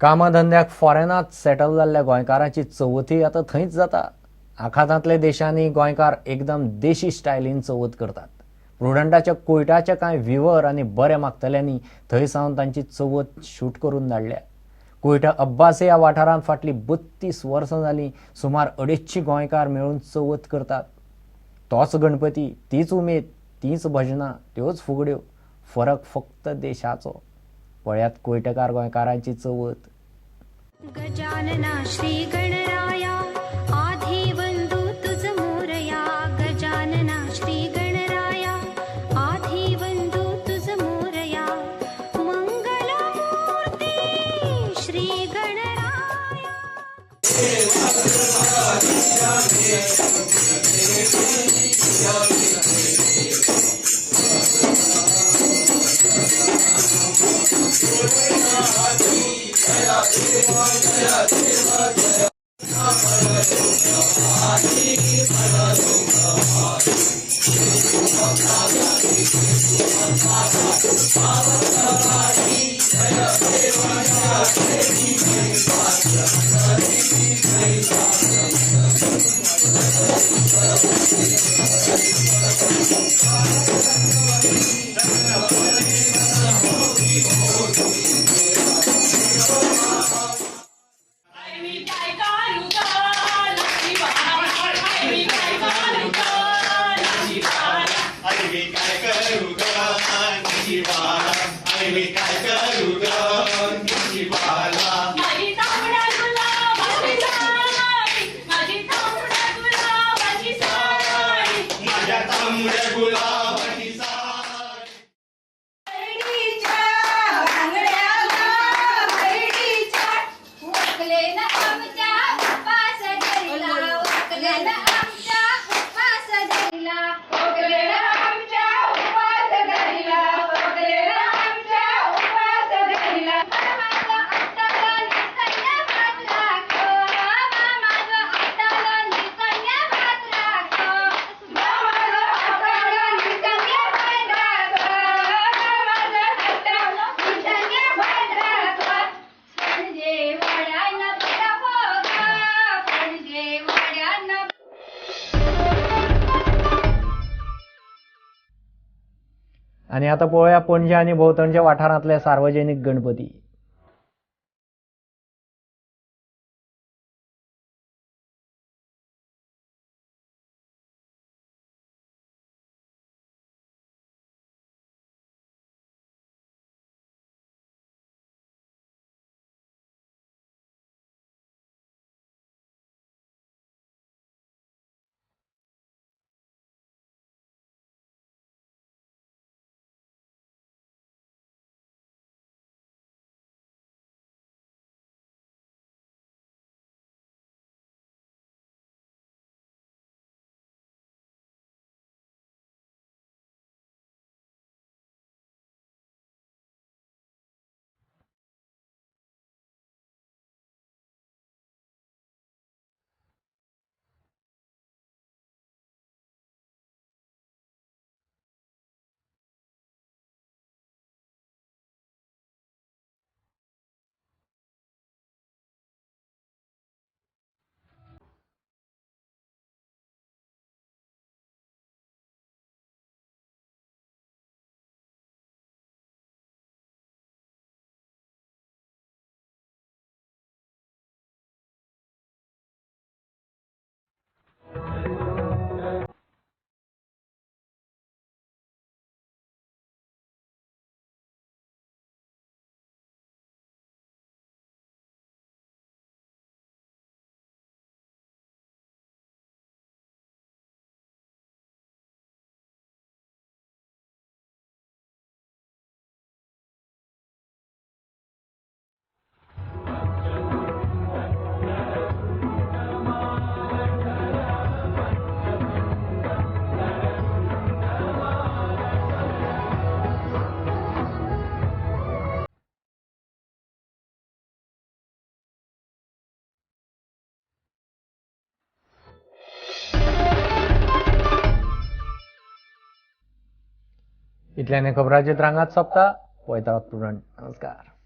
कामाधंद्याक फॉरेनात settle जाल्ल्या गोंयकारांची चवथी आतां थंयच जाता. आखातांतल्या देशांनी गोंयकार एकदम देशी स्टायलीन चवथ करतात. प्रुडंटाच्या कोयटाच्या कांय व्हिवर आनी बरे मागतल्यांनी थंय सावन तांची चवथ शूट करून धाडल्या. कोयटा अब्बासे ह्या वाठारांत फाटलीं 32 वर्सां जालीं सुमार 250 गोंयकार मेळून चवथ करतात. तोच गणपती, तीच उमेद, तीच भजनां, त्योच फुगड्यो, फरक फक्त देशाचो. पळयात कोयटकार गोंयकारांची चवथ. गजानना श्री गणराया आधी वंदू तुझ मोरया. गजानना श्री गणराया आधी वंदू तुझ मोरया. मंगलमूर्ती श्री गणराया. आनी आतां पळोवया पणजे आनी भोंवतणच्या वाठारांतले सार्वजनीक गणपती. इतल्याने खबरांचे रांगात सोंपता. पळयत रावात प्रुडंट. नमस्कार.